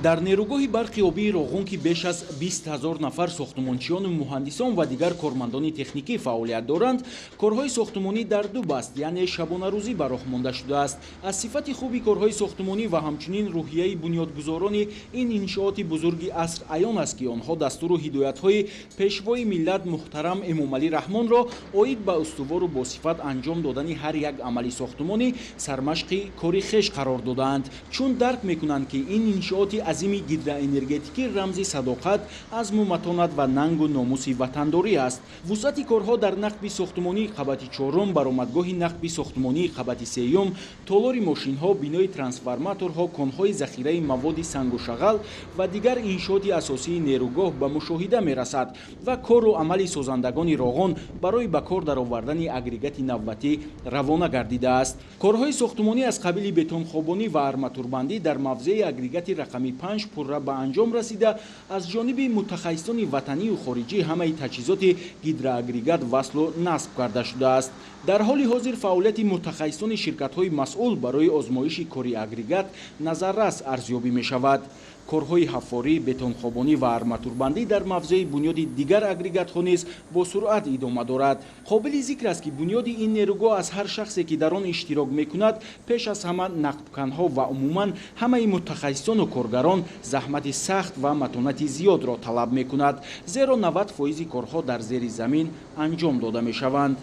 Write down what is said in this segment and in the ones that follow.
Дар нерӯгоҳи барқи обии Роғун, ки беш аз 20 000 нафар сохтумончиёну муҳандисон ва дигар кормандони техникӣ фаъолият доранд, корҳои сохтумонӣ дар ду баст, яъне шабонарӯзӣ, ба роҳ монда шудааст. Аз сифати хуби корҳои сохтумонӣ ва ҳамчунин рӯҳияи бунёдгузорони ин иншооти бузурги аср аён аст, ки онҳо дастуру ҳидоятҳои Пешвои миллат муҳтарам Эмомалӣ Раҳмонро оид ба устувору босифат анҷом додани ҳар як амали сохтумонӣ сармашқи кори хеш қарор додаанд, чун дарк мекунанд, ки ин иншооти азими гидроэнергетикӣ рамзи садоқат, азму матонат ва нангу номуси ватандорӣ аст. Вусъати корҳо дар нақби сохтумонии қабати чорум, баромадгоҳи нақби сохтумонии қабати сеюм, толори мошинҳо, бинои трансформаторҳо, конҳои захираи маводи сангу шағал ва дигар иншооти асосии нерӯгоҳ ба мушоҳида мерасад ва кору амали созандагони Роғон барои ба кор даровардани агрегати навбатӣ равона гардидааст. Корҳои сохтумонӣ аз қабили бетонхобонӣ ва арматурбандӣ дар мавзеи агрегати рақами 5 пурра ба анҷом расида, аз ҷониби мутахассисони ватанию хориҷӣ ҳамаи таҷҳизоти гидроагрегат васлу насб карда шудааст. Дар ҳоли ҳозир фаъолияти мутахассисони ширкатҳои масъул барои озмоиши кори агрегат назаррас арзёбӣ мешавад. Корҳои ҳаффорӣ, бетонхобонӣ ва арматурбандӣ дар мавзеи бунёди дигар агрегатҳо низ бо суръат идома дорад. Қобили зикр аст, ки бунёди ин нерӯгоҳ аз ҳар шахсе, ки дар он иштирок мекунад, пеш аз ҳама нақбканҳо ва умуман ҳамаи мутахассисону коргарон, заҳмати сахт ва матонати зиёдро талаб мекунад, зеро 90 фоизи корҳо дар зери замин анҷом дода мешаванд.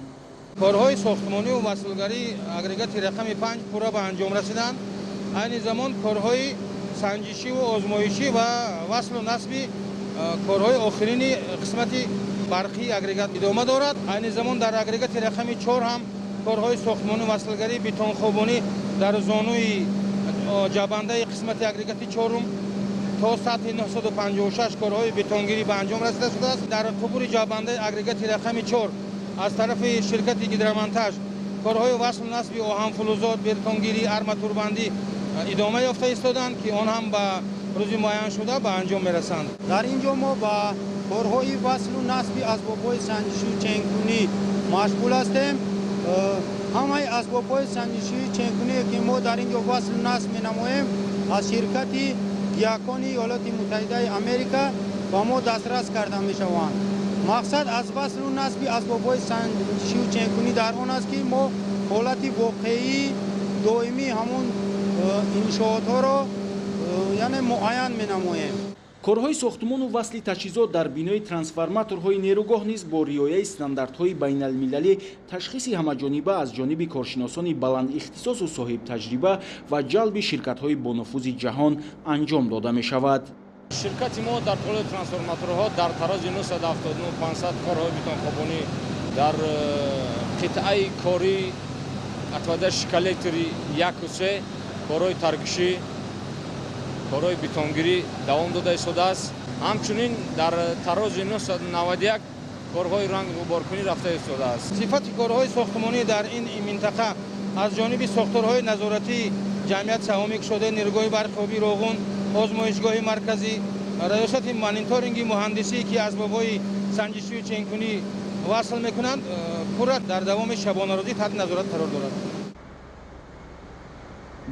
Корҳои сохтмонию васлгарии агрегати рақами 5 пурра ба анҷом расиданд. Айни замон корҳои санҷишиву озмоишӣ ва васлу насби корҳои охирини қисмати барқии агрегат идома дорад. Айни замон дар агрегати рақами 4 ҳам корҳои сохтмонӣ, васлгарӣ, бетонхобонӣ дар зонуи ҷабандаи қисмати агрегати чорум то сатҳи 956 корҳои бетонгирӣ ба анҷом расида шудааст. Дар қубури ҷабандаи агрегати рақами 4 аз тарафи ширкати «Гидромонтаж» корҳои васлу насби оҳанфулӯзот, бетонгирӣ, арматурбандӣ идома ёфта истоданд, ки он ҳам ба рӯзи муайяншуда ба анҷом мерасанд. Дар ин ҷо мо ба корҳои васлу насби асбобҳои санҷишию ченкунӣ машғул ҳастем. Ҳамаи асбобҳои санҷишию ченкуние, ки мо дар ин ҷо васлу насб менамоем, аз ширкати Гиакони Иёлоти Муттаҳидаи Америка ба мо дастрас карда мешаванд. Мақсад аз васлу насби асбобҳои санҷишию ченкунӣ дар он аст, ки мо ҳолати воқеии доимии ҳамон иншоотҳоро яъне муайян менамоем. Корҳои сохтумону васли таҷҳизот дар бинои трансформаторҳои нерӯгоҳ низ бо риояи стандартҳои байналмилалӣ, ташхиси ҳамаҷониба аз ҷониби коршиносони баландихтисосу соҳибтаҷриба ва ҷалби ширкатҳои бонуфузи ҷаҳон анҷом дода мешавад. Ширкати мо дар толори трансформаторҳо дар тарози 979 500 корҳои бетонхобонӣ дар қитъаи корӣ отводящий коллектори 1-у 3 корҳои таркишӣ, корҳои бетонгирӣ давом дода истодааст. Ҳамчунин дар тарози 991 корҳои рангғуборкунӣ рафта истодааст. Сифати корҳои сохтмонӣ дар ин минтақа аз ҷониби сохторҳои назоратии Ҷамъият саҳомии кушодаи нерӯгоҳи барқи обии Роғун, озмоишгоҳи марказӣ, раёсати мониторинги муҳандисӣ, ки асбобҳои санҷишию ченкунӣ васл мекунанд, пурра дар давоми шабонарӯзӣ таҳти назорат қарор дорад.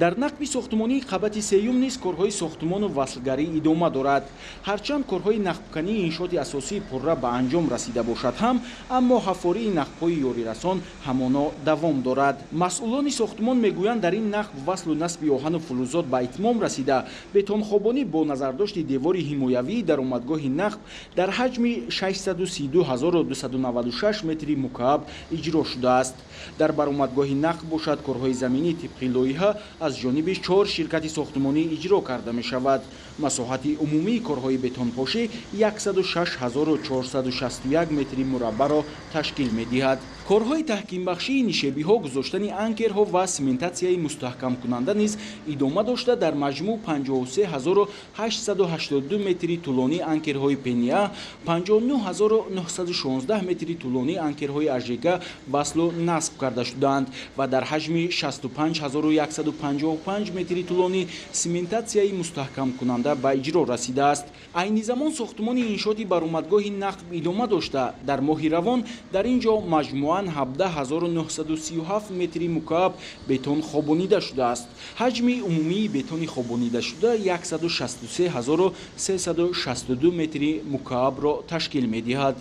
Дар нақби сохтмонии қабати сеюм низ корҳои сохтмону васлгарӣ идома дорад. Ҳарчанд корҳои нақбкании иншооти асосӣ пурра ба анҷом расида бошад ҳам, аммо ҳаффории нақбҳои ёрирасон ҳамоно давом дорад. Масъулони сохтмон мегӯянд, дар ин нақб васлу насби оҳану фулӯзот ба итмом расида, бетонхобонӣ бо назардошти девори ҳимоявии даромадгоҳи нақб дар ҳаҷми 632 296 метри мукааб иҷро шудааст. Дар баромадгоҳи нақб бошад, корҳои заминӣ тибқи лоиҳа аз ҷониби чор ширкати сохтмонӣ иҷро карда мешавад. Масоҳати умумии корҳои бетонпошӣ 106 461 метри мураббаъро ташкил медиҳад. Корҳои таҳкимбахшии нишебиҳо, гузоштани анкерҳо ва симентатсияи мустаҳкамкунанда низ идома дошта, дар маҷмӯъ 53 882 метри тӯлонии анкерҳои ПНА, 59 916 метри тӯлонии анкерҳои АЖГ васлу насб карда шудаанд ва дар ҳаҷми 65 155 метри тӯлонӣ симентатсияи мустаҳкамкунанда ба иҷро расидааст. Айни замон сохтмони иншооти баромадгоҳи нақб идома дошта, дар моҳи равон дар ин ҷо маҷмӯан маҷмӯан 17 937 метри мукааб бетон хобонида шудааст. Ҳаҷми умумии бетони хобонидашуда 163 362 метри мукаабро ташкил медиҳад.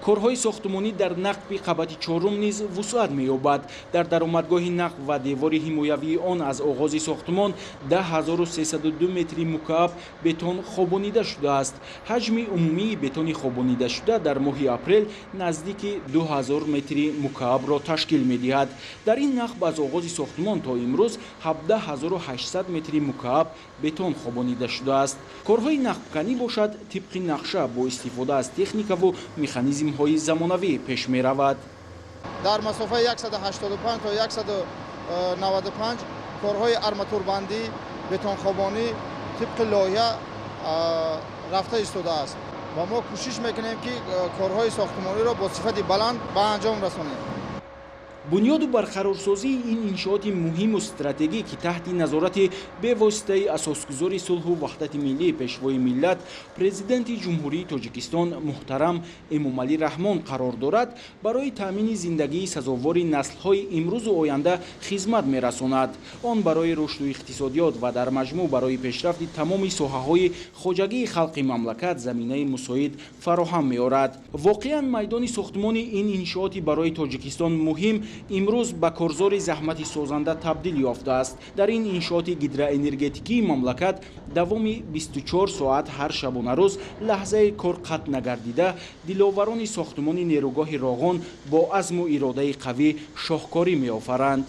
Корҳои сохтумонӣ дар нақби қабати чорум низ вусъат меёбад. Дар даромадгоҳи нақб ва девори ҳимоявии он аз оғози сохтумон 10 302 метри мукааб бетон хобонида шудааст. Ҳаҷми умумии бетони хобонидашуда дар моҳи апрел наздики 2000 метри мукаабро ташкил медиҳад. Дар ин нақб аз оғози сохтумон то имрӯз 17 800 метри мукааб бетон хобонида шудааст. Корҳои нақбканӣ бошад, тибқи нақша бо истифода аз техникаву механизмҳои замонавӣ пеш меравад. Дар масофаи 185 то 195 корҳои арматурбандӣ, бетонхобонӣ тибқи лоиҳа рафта истодааст ва мо кӯшиш мекунем, ки корҳои сохтумониро бо сифати баланд ба анҷом расонем. Бунёду барқарорсозии ин иншооти муҳиму стратегӣ, ки таҳти назорати бевоситаи асосгузори сулҳу ваҳдати миллӣ, Пешвои миллат, Президенти Ҷумҳурии Тоҷикистон муҳтарам Эмомалӣ Раҳмон қарор дорад, барои таъмини зиндагии сазовори наслҳои имрӯзу оянда хизмат мерасонад. Он барои рушду иқтисодиёт ва дар маҷмӯъ барои пешрафти тамоми соҳаҳои хоҷагии халқи мамлакат заминаи мусоид фароҳам меорад. Воқеан, майдони сохтумони ин иншооти барои Тоҷикистон муҳим имрӯз ба корзори заҳмати созанда табдил ёфтааст. Дар ин иншооти гидроэнергетикии мамлакат давоми 24 соат, ҳар шабонарӯз, лаҳзаи кор қатъ нагардида, диловарони сохтумони нерӯгоҳи Роғон бо азму иродаи қавӣ шоҳкорӣ меофаранд.